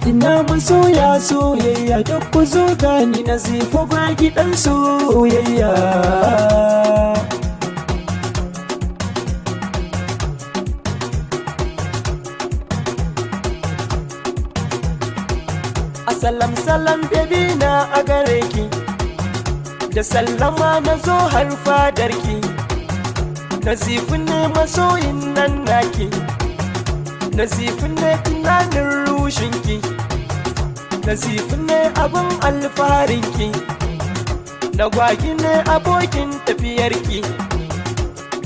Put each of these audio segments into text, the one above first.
Ina masoya soyayya, duk ku zo gani, Nazifu Gwagi dan soyayya. Asalam salam baby na a gare ki, da sallama na zo har fadarki. Nazifu ne masoyin nan naki, Nazifu ne tunanin rushinki, Nazifu ne abin alfaharinki, na gwagi ne abokin tafiyarki,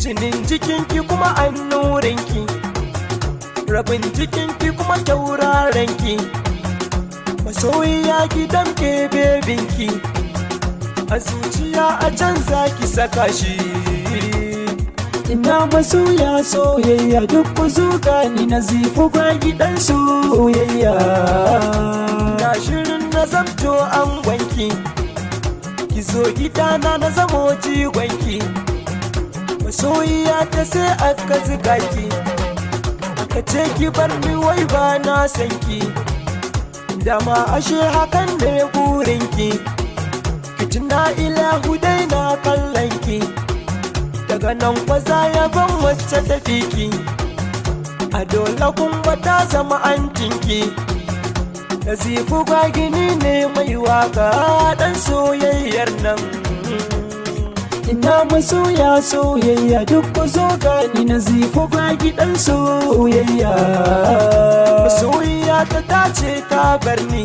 jinin jikinki kuma annurinki, rabin jikinki kuma taurarenki. Masoyiya, ki damke bebinki a zuciya, a can zaki saka shi. Ina masoya soyayya, duk ku zo gani, Nazifu Gwagi dan soyayya. Na shirin na zamto angonki, ki zo gidana na zamo jigonki. Masoyiya ta, sai aka ziga ki, aka ce ki bar ni, wai ba na san ki. Dama ashe hakan ne burinki. Ki tuna ilahu dai na kallon ki, daga nan kwaza ya ban wacce tafi ki. A dole kun ta zama antinki. Nazifu Gwagini ne mai waka dan soyayyar nan. Ina masoya soyayya, duk ku zo gani, Nazifu Gwagi dan soyayya. Masoyiya ta tace ta bar ni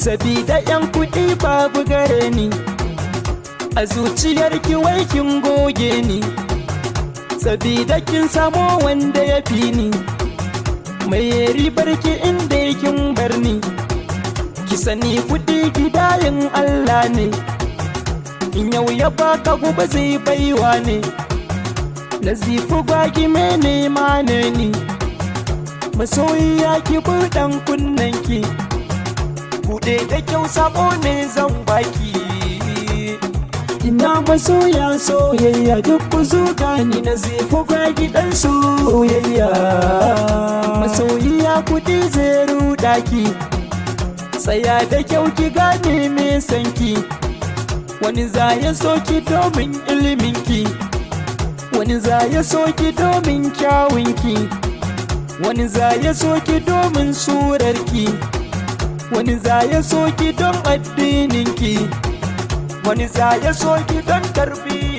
sabida yan kuɗi babu gare ni. A zuciyar ki wai kin goge ni, sabida kin samo wanda ya fi ni. Mai ribar ki inda kin bar ni? Ki sani kuɗi gidayin Allah ne, in yau ya baka, gobe zai baiwa ne. Nazifu Gwagi mene ne ni. Masoyiya, ki buɗan kunnanki, buɗe da kyau, sabo ne zan baki. Ina masoya soyayya, duk ku zo gani, Nazifu Gwagi dan soyayya. Masoyiya, kuɗi zai ruɗa ki, tsaya da kyau ki gane me sanki. Wani za ya so ki domin iliminki, wani za ya so ki domin kyawunki, wani za ya so ki domin surarki, wani za ya so ki don addininki, wani za ya so ki don tarbiyyarki.